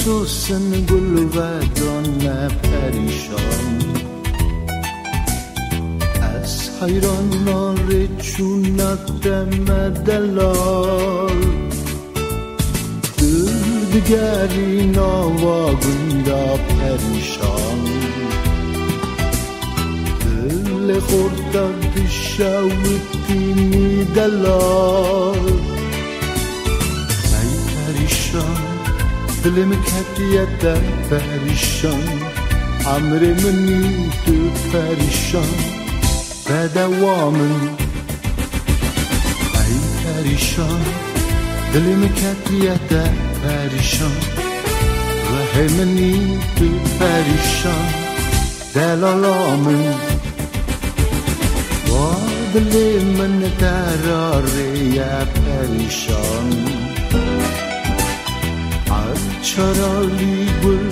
Sosin gul vedane perişan. Ez hayrana rêçûna te me delal. Tu digerî nava gunda perişan. Dilê xorta dişewitînî delal. Ey perişan, dilê min ketiye te perişan. Emrê minî tu perişan, bedewa min. Ey perişan, dilê min ketiye te perişan. Rihê minî tu perişan, delala min. Wa dilê min te rêye perişan. Her çaralî gul